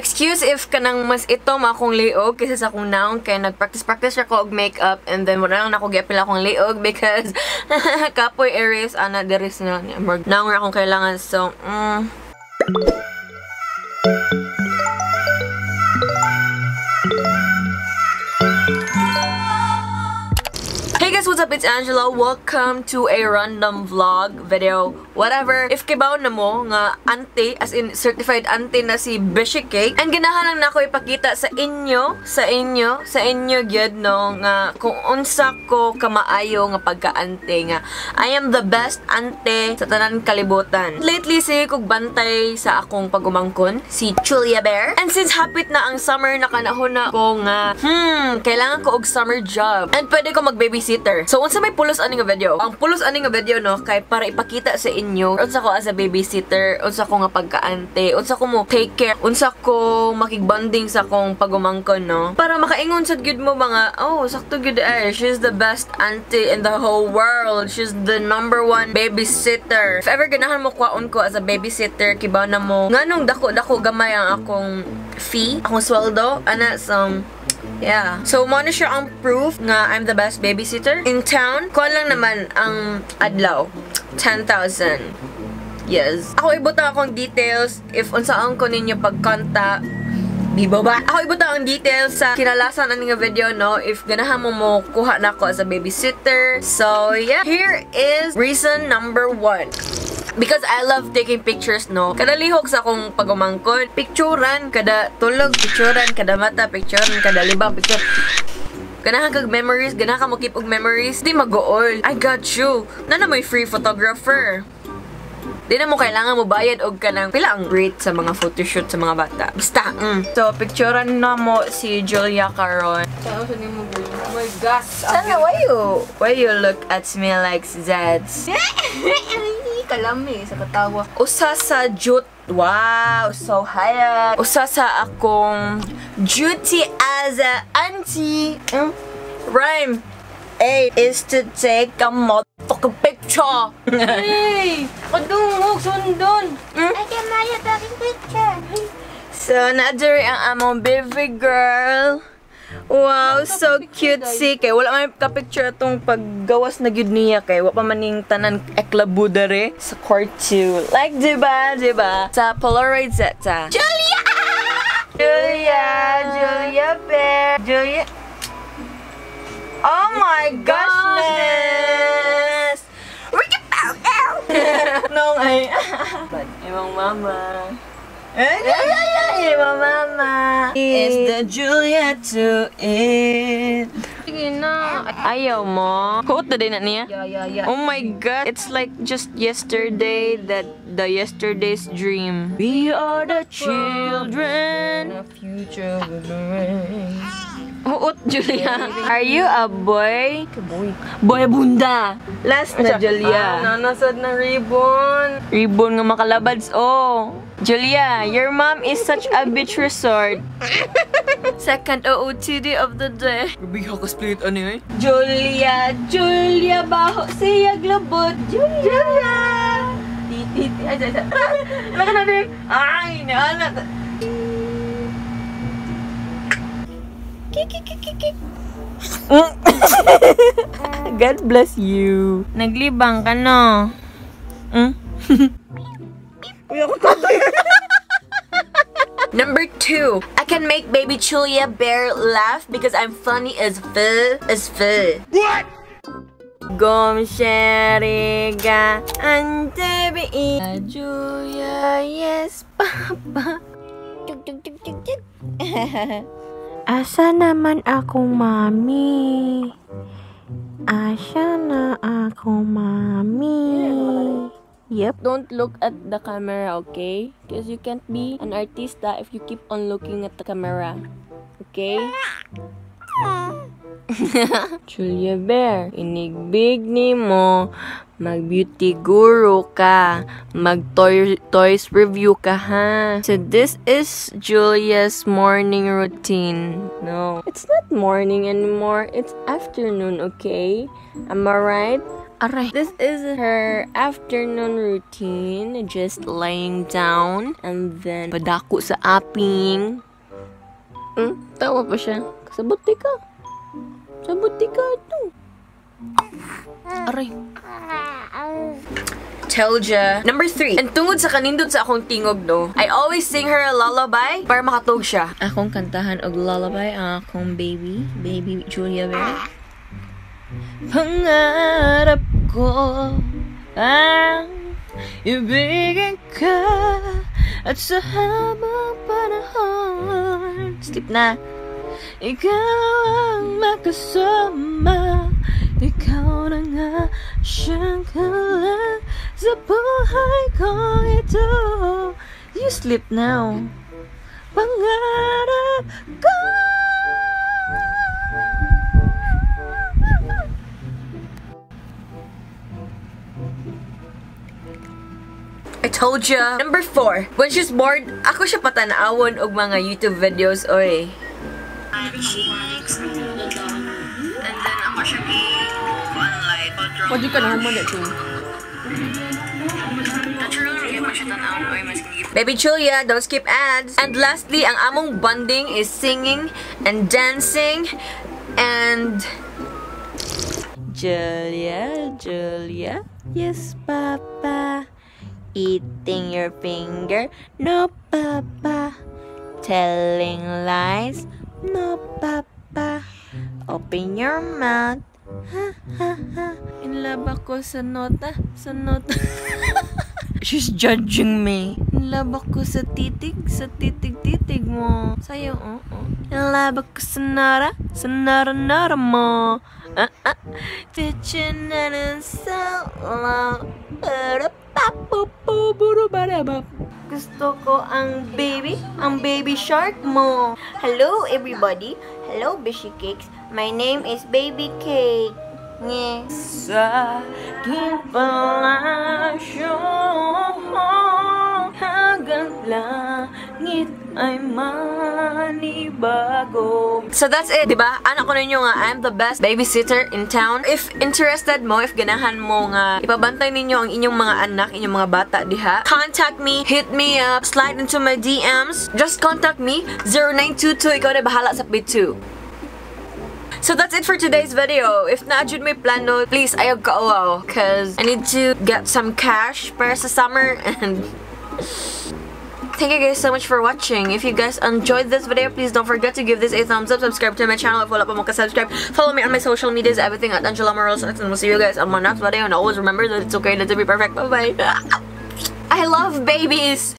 Excuse if kanang mas itom akong liog kaysa sa akong naong kay nag-practice-practice ako og makeup and then wala lang nako giapil akong liog because kapoy erase ana diri sa naong ra akong kailangan. So. Hey guys, what's up? It's Angela. Welcome to a random vlog video, whatever. If kibaw na mo nga auntie, as in certified auntie na si Beshi Cake, and ganahan lang nako ipakita sa inyo, sa inyo, sa inyo gyud no nga kung unsa ko kamaayo nga pagka-auntie nga I am the best auntie sa tanan kalibutan. Lately sige kog bantay sa akong pagumangkon, si Julia Bear. And since hapit na ang summer, nakanahon na ko nga kailangan ko og summer job. And pwede ko mag-babysitter. So unsa may pulos ani nga video? Ang pulos ani nga video no kay para ipakita sa inyo unsa ko as a babysitter, unsa ko nga pagka-ante, unsa ko mo take care, unsa ko makigbonding sa akong pagumangkon no. Para makaingon sad gyud mo mga oh sakto gyud ay, she's the best auntie in the whole world. She's the #1 babysitter. If ever ganahan mo kwaon ko as a babysitter, kibaw na mo nganong dako-dako gamay ang akong fee, akong sweldo ana. So yeah. So, mo na siya ang proof nga I'm the best babysitter in town. Kuha lang naman ang adlaw. 10,000. Yes. Ako ibutang akong details if unsaan ko ninyo pagkontak. Bibo ba? Ako ibutang ang details sa kinalasan ani nga video, no? If ganahan mo mo kuha na ako as a babysitter. So, yeah. Here is reason number 1. Because I love taking pictures, no? Kada lihok sa akong pagumangkon, picturan, kada tulog, picturan, kada mata, picturan, kada libang, picture. Ganahan kag memories, ganahan ka mo keep og memories, di mag-ool. I got you. Nana may free photographer. Di na mo kailangan mo bayad og kanang pila ang rate sa mga photoshoot sa mga bata. Basta. So, picturan na mo si Julia karon. Oh my gosh. Sana, why you look at me like that? Kalami sa katawa. Usa sa jute. Wow, so high. Usa sa akong duty as a auntie. Rhyme. A is to take a motherfucking picture. Hey! Kadungog, sundon! I can my fucking picture. So, naadiri ang among baby girl. Wow, so cute si kay wala man ka-picture atong paggawas na gyud niya kay wa pa man ning tanan eklabu dere sa court 2. Like diba, diba? Sa Polaroid Zeta. Julia! Julia, Julia Bear, Julia. Oh my goodness! Nung ay imong mama. Ay, mama. Is the Julia to it? Sige na. Ayaw mo? Huot na din na niya? Yeah. Oh my God. It's like just yesterday that the yesterday's dream. We are the children. The future will bring. Huot, Julia. Are you a boy? Boy. Boy bunda. Last na, Julia. Ah, nanasad na ribbon. Ribbon nga makalabads, oh. Julia, your mom is such a bitch resort. Second OOTD of the day. Grabe ka split ano eh. Julia, Julia, baho siya globot. Julia! Julia! Ti, ti, ti. Ay, ay, ay. Ano ka na din? Ay, naana. Kiki, kiki, kiki. God bless you. Naglibang ka, no? Mm? Number 2, I can make baby Julia Bear laugh because I'm funny as fuck, as fuck. What? Gom sheriga ante bi Julia, yes papa. Tuk tuk tuk tuk tuk. Asa naman akong mami? Asa na akong mami? Yep. Don't look at the camera, okay? Because you can't be an artista if you keep on looking at the camera. Okay? Julia Bear, inigbig ni mo, mag-beauty guru ka, mag-toys review ka, ha? So this is Julia's morning routine. No, it's not morning anymore. It's afternoon, okay? Am I right? Aray. This is her afternoon routine. Just laying down and then padako sa aping. Tawa pa siya. Sabuti ka. Sabuti ka ito. Aray. Told ya. Number 3. And tungod sa kanindot sa akong tingog, no, I always sing her a lullaby para makatug siya. Akong kantahan og lullaby ang akong baby, baby Julia Bear. Pangarap ko ang ibigin ka at sa habang panahon. Sleep na. Ikaw ang makasama. Ikaw na nga siyang kalang sa buhay kong ito. You sleep now. Pangarap ko. I told ya. Number 4. When she's bored, ako siya patanawon og mga YouTube videos, oy. Cheeks. And then ako siya gi-light. What you can mo that too? Baby Julia, don't skip ads. And lastly, ang among bonding is singing and dancing and Julia, Julia, yes, Papa. Eating your finger, no, Papa. Telling lies, no, Papa. Open your mouth, ha, ha, ha. In love ako sa nota, sa nota. She's judging me. In love ako sa titig-titig mo. Sa'yo, oo. Oh, oh. In love ako sa nara, nara mo. Ah, ah. Bitchin' na solo. Gusto ko ang baby shark mo. Hello, everybody. Hello, Beshi Cakes. My name is Baby Cake. Nye. Sa aking palasyo, hanggang langit ay manibago. So that's it, diba? Anak ko ninyo nga, I'm the best babysitter in town. If interested mo, if ganahan mo nga, ipabantay ninyo ang inyong mga anak, inyong mga bata diha, contact me, hit me up, slide into my DMs. Just contact me, 0922, ikaw na bahala sa P2. So that's it for today's video. If naa jud may plano, please ayaw kauaw, cause I need to get some cash para sa summer. And thank you guys so much for watching. If you guys enjoyed this video, please don't forget to give this a thumbs up, subscribe to my channel if wala pa mo ka-subscribe, follow me on my social medias, everything at Angela Morales, and we'll see you guys on my next video. And always remember that it's okay not to be perfect. Bye bye. I love babies.